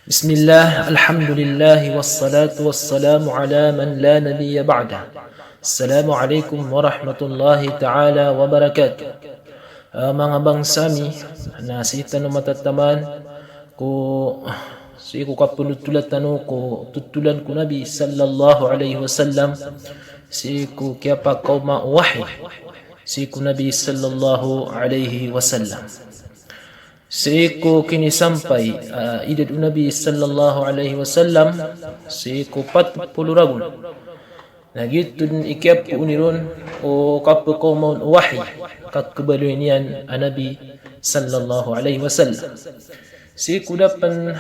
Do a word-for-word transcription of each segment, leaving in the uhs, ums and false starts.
Bismillah, alhamdulillah, wassalatu wassalamu ala man la nabiyya ba'dah. Assalamu alaikum warahmatullahi ta'ala wabarakatuh. Ah, manga bangsa mi, na sii tano matataman ko, sii ko kapenotolan tano ko totolan ko Nabi sallallahu alaihi wasallam, sii ko kiyapakaoma o wahi sii ko Nabi sallallahu alaihi wasallam. Sii ko kinisampay, ah, idad o Nabi sallallahu alaihi wasallam, sii ko pat polo ragon. Na giyoto den i kiyapoon iron o kapekaoma on o wahi, ka kebaloy niyan a Nabi sallallahu alaihi wasallam. Sii ko da pen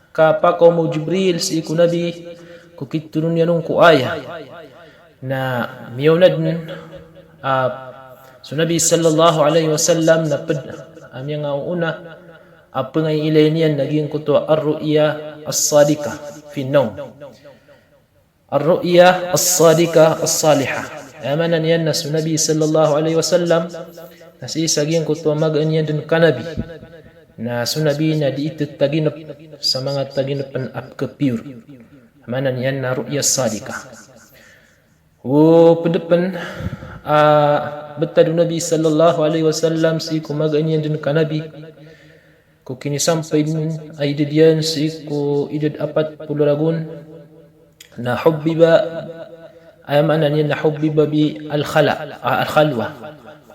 kapakaoma o Jibril sii ko Nabi ko kitoron iyan on ko ayah. Na miyaona den, ah, so Nabi sallallahu alaihi wasallam na ped, ah, miyangaoona a pengailay niyan na giyangkoto a ar-ru'ya as-sadiqah fi an-nawm. Ar-ru'ya as-sadiqah as-salihah. Aya maana niyan na so Nabi sallallahu alaihi wasallam na sii sa giyangkoto a magaan iyan den kanabi. Na so Nabi na di itetaginep sa manga taginepen a pekepure. Maana niyan na ru'ya sadiqah. O ped pen a betad o Nabi sallallahu alaihi wasallam sii ko magaan iyan den kanabi ko kinisampay den a idad iyan sii ko idad apat polo ragon. Na hubbiba, aya maana niyan na hubbiba bi al-khala, ah, al-khalwa.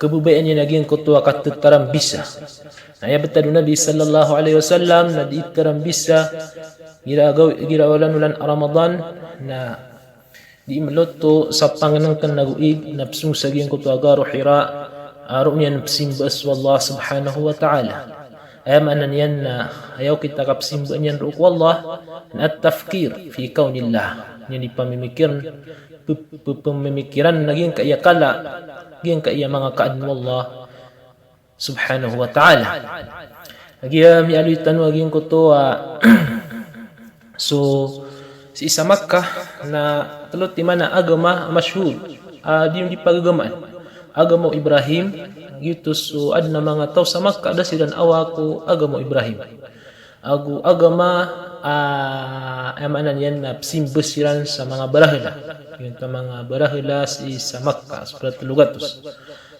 Kebebayaan iyan a giyangkoto a katetarambisa. Na aya betad o Nabi sallallahu alaihi wasallam na di tarambisa igira gaw-, igira olan-olan a Ramadan, na di meloto sa pangenengken ago ig na pesong sa giyangkoto a Garo Hira, a roo niyan pesimba so Allah subhanahu wa ta'ala. Aya maana niyan na aya okit a kapesimba niyan roo ko Allah na at-tafkir fi kawnillah. Niyan di pamimikiran, pe-, pe-, pemimikiran na giyangkaya kala, giyangkaya manga kaadn o Allah subhanahu wa ta'ala. Lagid a miyaaloy tano a giyangkoto a, so, sii sa Makkah na telo timan a agama a mashhur a di, di pagagamaan. Agama o Ibrahim, giyoto so aden a manga taw sa Makkah da siran awa ko agama o Ibrahim. Ago agama, ah, aya maana niyan na pesimba siran sa manga barahala. Giyoto a manga barahala sii sa Makkah, sobra telo gatos.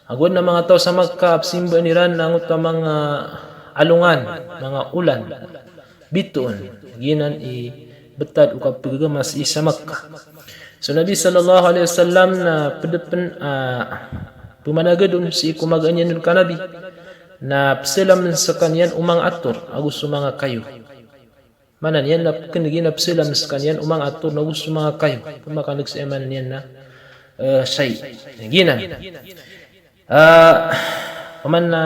Ago aden a manga taw sa Makkah a pesimba iran na angkoto a manga alongan, manga olan, bitoon. Giyanan i betad o kapagagama sii sa Makkah. So Nabi sallallahu alaihi wasallam na ped pen, ah, pemanagad on sii ko magaan iyan den kanabi. Na pesalam sekaniyan o manga ator ago so manga kayo. Maana niyan na peken giyanan a pesalam sekaniyan o manga ator ago so manga kayo. Pemakaneg sa aya maana niyan na, eh, shay. Giyanan. Ah, paman na,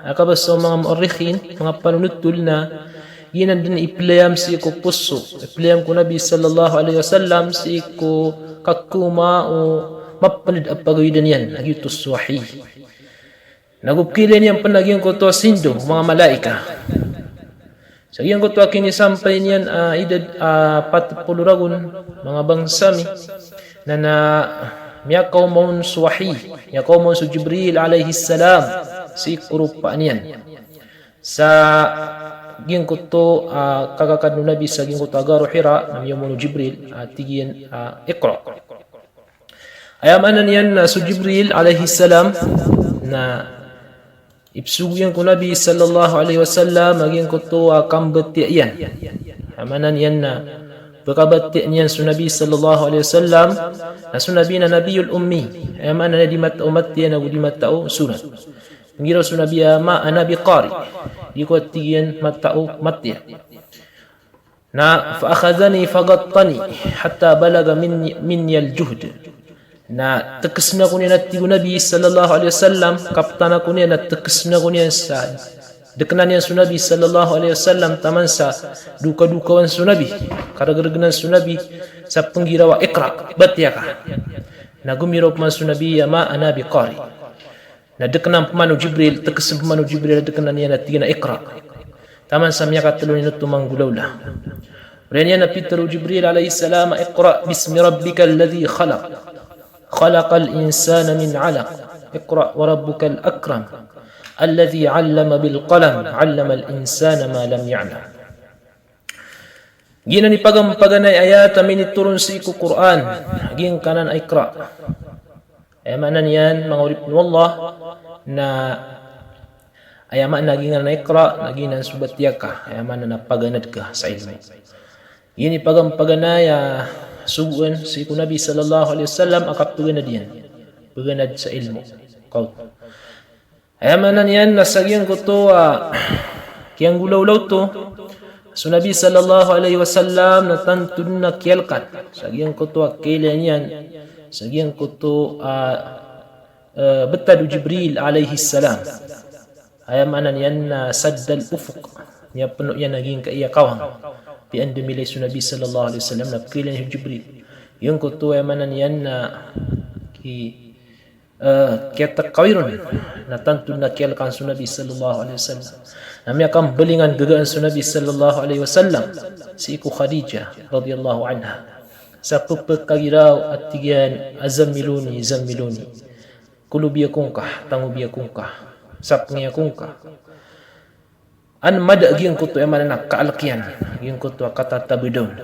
ah, kabasa o manga mu'arrikhin, manga panonotol na giyanan den i pelayam sii ko poso, i pelayam ko Nabi sallallahu alaihi wasallam sii ko kakaoma o mapened a pagawidan iyan, a giyoto so wahi. Na go pekiilay niyan pen a giyangkoto a sindo o manga malaika. Sa giyangkoto a kinisampay niyan a idad a pat polo ragon, manga bangsa mi, na, na miyakaoma on so wahi, miyakaoma on so Jibril alayhis salam sii ko ropaan iyan. Sa giyangkoto a kakakadn o Nabi sa giyangkoto a Garo Hira, na miyaoma on o Jibril a tig iyan a, "Iqra." Aya maana niyan na so Jibril alayhis salam na ipsogo iyan ko Nabi sallallahu alayhi wasallam a giyangkoto a kambatiya iyan. Aya maana niyan na pekabatiya niyan so Nabi sallallahu alayhi wasallam, na so Nabi na Nabiyul Ummi. Aya maana niyan di matao matiya na go di matao sorat. Pengiraw so Nabi a ma ana biqari. Di ko tig iyan matao matiya. Na, "Fa akhadhani faghattani hatta balagha minni, minniyal juhd." Na tekesn ako niyan a tig o Nabi sallallahu alayhi wasallam, kaptan ako niyan na tekesn ako niyan sa, dekenan iyan so Nabi sallallahu alayhi wasallam taman sa dokadokawan so Nabi, karegregenan so Nabi sa penggiraw a iqra, batiya ka. Na gomiraw peman so Nabi a ma ana biqari. Na dekenan peman o Jibril, tekesn peman o Jibril a dekenan iyan a tig iyan a iqra. Taman sa miyakatelo niyan oto manggolawla. Oriyan iyan a pitero o Jibril alayhis salam a iqra bismi rabbikal ladhi khalaq. Khalaqal insana min alaq. Iqra wa rabbukal akram. Alladhi allama bil qalam. Allamal insana ma lam ya'lam. Giyanan i paganapaganay a ayat a minitoron sii ko Qur'an, giyangkanan a Iqra. Aya maana niyan, manga oripn o Allah, na aya maana giyanan a Iqra, na giyanan so batiya ka, aya maana na paganad ka sa ilmo. Giyanan i paganapaganay a sogoan sii ko Nabi sallallahu alaihi wasallam a kapaganad iyan. Paganad sa ilmo. Kaw. Aya maana niyan na sa giyangkoto a kiyanggolawla oto, so Nabi sallallahu alaihi wasallam na tanto dn a kiyalkan sa giyangkoto a kailay niyan, sa giyangkoto a, eh, btad o Jibril alayhis salam. Aya maana niyan na saddal ufuq. Miyapno iyan a giyangkaya kawang. Piyandemilay so Nabi sallallahu alaihi wasallam na pkailay niyan so Jibril. Giyangkoto aya maana niyan na ki eh, kiyatakawi ron, na tanto na kiyalkan so Nabi sallallahu alaihi wasallam. Na miyakambalingan gagaan so Nabi sallallahu alaihi wasallam sii ko Khadijah radhiyallahu anha. Sa pphakagiraw a tig iyan a zammiluni, zammiluni. Kolobi ako ngka, tangobi ako ngka. Sapngi ako ngka. An mada giyangkoto aya maana na kaalk iyan, giyangkoto a katatabdn.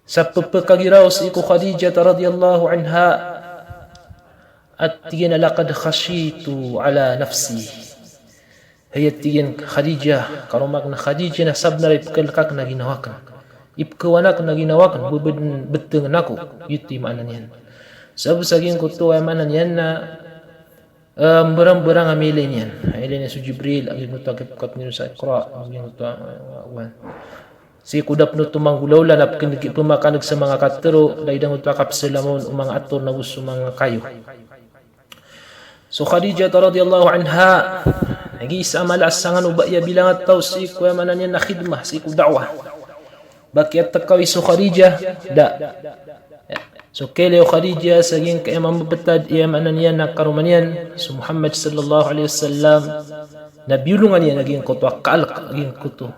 Sa pphakagiraw sii ko Khadijah radhiyallahu anha a tig iyan a laqad khashitu ala nafsi. Hay a tig iyan Khadijah, karoma akn a Khadijah, na sabnar a ipkhalk akn a ginawa akn. Ipkhawan akn a ginawa akn, ba badn btngn ako. Giyoto i maana niyan. Sabap sa giyangkoto aya maana niyan na Eh, mbarangbarang a miyailay niyan. Ailay niyan so Jibril, a giyangkoto a kipkapngiro sa Iqra, a giyangkoto a, eh, wan. Sii ko da pn oto manggolawla na pkn-, pmakan'g sa manga katharo, da giyangkoto a kapsalaman o manga ator nago so manga kayo. So Khadijah radhiyallahu anha, lagid sa mala a sangan o ba iya bilang a taw sii ko aya maana niyan na khidmah, sii ko da'wah. Ba kiyatakawi so Khadijah, da. So kailay o Khadijah sa giyangkaya mambtad, aya maana niyan na karoma niyan so Muhammad sallallahu alaihi wasallam, na biyolongan iyan a giyangkoto a kaalk, a giyangkoto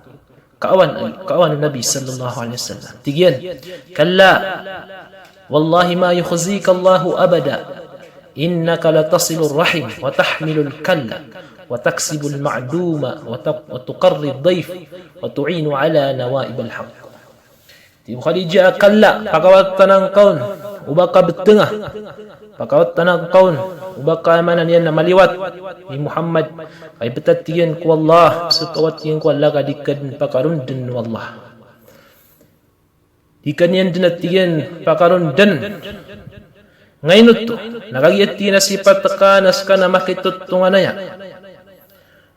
kaawan, kaawan o Nabi sallallahu alaihi wasallam. Tig iyan, "Kalla, wallahi ma yukhzika Allahu abada. Innaka latasilur rahim, wa tahmilul kalla, wa taksibul ma'duma, wa ta-, wa tuqarrid dayf, wa tu'inu ala nawaibil haqq." Tig o Khadijah a kalla, pakawatan angka on o ba ka btnga. Pakawatan angka on o ba ka aya maana niyan na maliwat, hay Muhammad. Kay btad tig iyan ko Allah, so kawat tig iyan ko Allah ka di ka dn pakarondn o Allah. Di ka niyan dn a tig iyan pakarondn. Ngayon oto, na kagiya tig iyan a sipat ka na ska na makitotonganaya.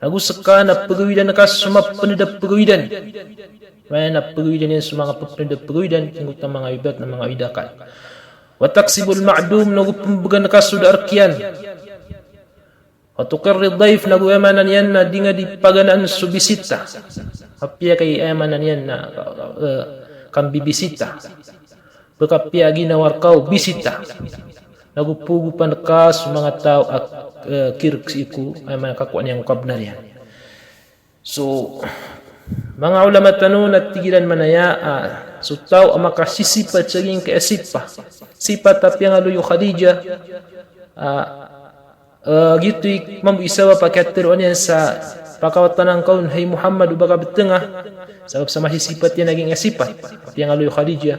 Nago ska na pgawidan ka so mapnd a pgawidan. Maya na pgawidan iyan so manga ppnd a pgawidan, giyangkoto a manga wibat na manga widakal. Wa taksibul ma'dum, nago pmbgan ka so da a rk iyan. Wa tuqirrid dayf, nago aya maana niyan na di nga di paganaan so bisita. Apiya kay aya maana niyan na, eh, kambibisita. Pkapiya a ginawa rka o bisita. Nago pogopan ka so manga taw a, eh, kirk sii ko, aya maana kakowa niyan ko kabnar iyan. So manga ulama tano na tig iran manaya, ah, so taw a makasisipat sa giyangkaya sipat. Sipat a piyangaloy o Khadijah, ah, Eh, giyoto i mambo i sabap a kiyatharoa niyan sa pakawatan angka on hay Muhammad o ba ka btnga. Sabap sa masisipat iyan a giyangkaya sipat a piyangaloy o Khadijah.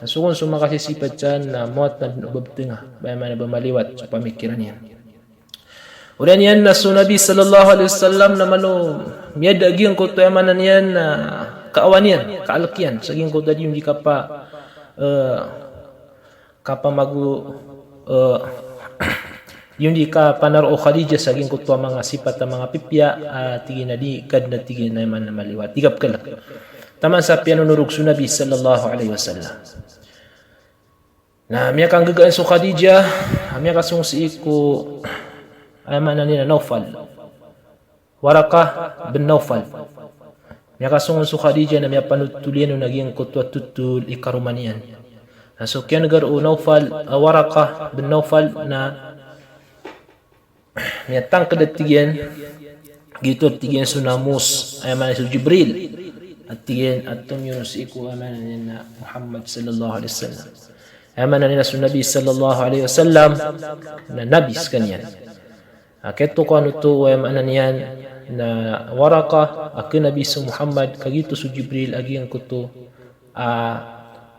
Na so kon so makasisipat san na mawatan o ba btnga. Ba aya maana ba maliwat so pamikiran iyan. Oriyan iyan na so Nabi sallallahu alaihi wasallam na malo miyada a giyangkoto aya maana niyan na kaawan iyan, kaalk iyan sa giyangkoto a di on di kapa, eh, kapamago, eh, di on di kapanaro o Khadijah sa giyangkoto a manga sipat a manga pipiya, ah, tig iyan a di ka dn a tig iyan a aya maana maliwat. Di kapkhalk. Taman sa piyanonorog so Nabi sallallahu alaihi wasallam. Na miyakanggagaan so Khadijah, miyakasong sii ko, aya maana niyan na Nawfal. Waraqah bin Nawfal. Miyakasong on so Khadijah na miyapanothol iyan on a giyangkoto a thothol i karoma niyan. Na so kiyan'gar o Nawfal, ah, Waraqah bin Nawfal na miyatangkd a tig iyan, giyoto a tig iyan so namos, aya maana so Jibril. A tig iyan a tomiyono sii ko aya maana niyan na Muhammad sallallahu alaihi wasallam. Aya maana niyan na so Nabi sallallahu alaihi wasallam na nabi skaniyan. A kiyatokawan oto o aya maana niyan na Waraqah a knabi so Muhammad, kagiya oto so Jibril a giyangkoto a,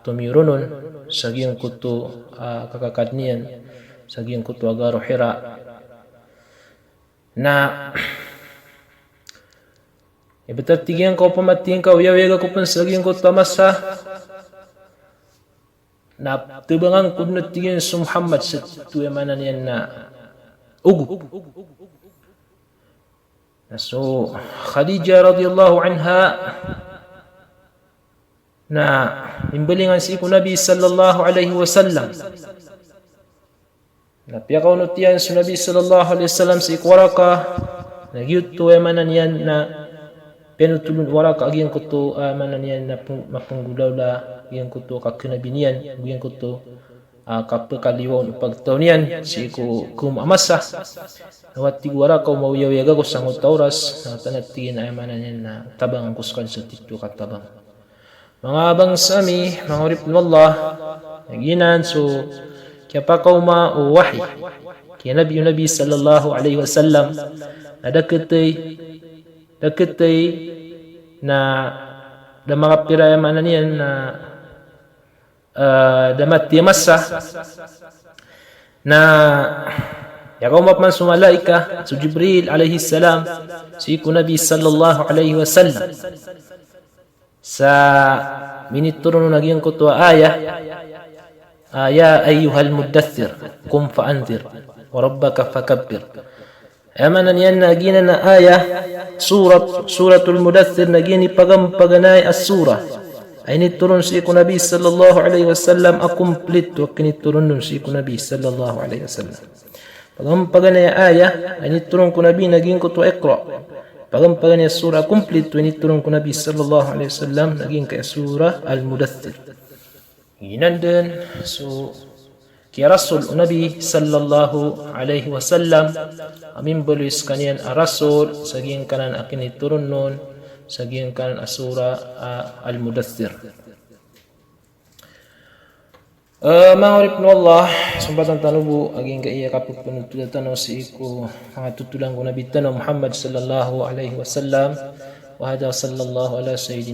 tomiyoron on sa giyangkoto a kakakadn iyan sa giyangkoto a Gharu Hira. Na ibt a tig iyan ka opama tig iyan ka oyagoyag ako pn sa giyangkoto a masa na tabangan ko dn a tig iyan so Muhammad sa tito, aya maana niyan na, ogop. Na so Khadijah radhiyallahu anha na mimbalingan sii ko Nabi sallallahu alaihi wasallam. Na piyakaonot iyan so Nabi sallallahu alaihi wasallam sii ko Waraqah, na giyoto, aya maana niyan na, piyanothol on o Waraqah a giyangkoto, aya maana niyan na png-, mapnggolawla giyangkoto a kaknabi niyan, giyangkoto a kapakaliyo on o pagtaw niyan sii ko kawma a masa. Na oway, tig o Waraqah, o maoyagoyag ako sangkoto a oras na, tig iyan, aya maana niyan na tabangan ko skaniyan sa tito a katabang. Manga bangsa mi, manga oripn o Allah, na giyanan so kiyapakaoma o wahi ki Nabi, o Nabi sallallahu alaihi wasallam, na da kathay, da kathay, na da makapira, aya maana niyan na, eh, da mathay a masa. Na aya kaoma pman so malaika, so Jibril alayhis salam, sii ko Nabi sallallahu alayhi wasallam. Sa minitoron on a giyangkoto a ayah, ah, "Ya ayyuhal muddaththir, qum fa andhir, wa rabbaka fakabbir." Aya maana niyan na giyanan a ayah, surat, Suratul Muddaththir, na giya i pagampaganay a surah a initoron sii ko Nabi sallallahu alayhi wasallam a komplito a kinitoron on sii ko Nabi sallallahu alayhi wasallam. Pagampaganay a ayah a initoron ko Nabi na giyangkoto a Iqra. Pagampaganay a surah a komplito a initoron ko Nabi sallallahu alayhi wasallam na giyangkai a surah Al-Muddaththir. Giyanan dn so kiyarasul o Nabi sallallahu alayhi wasallam a mimbaloy skaniyan a rasul sa giyangkanan a kinitoron on sa giyangkanan a surah, ah, Al-Muddaththir. Eh, manga oripn o Allah, sompatan tano bo a giyangkaya kapphanothol tano sii ko manga thotholan ko Nabi tano Muhammad sallallahu alayhi wasallam. Wa hadha, sallallahu ala sayyidina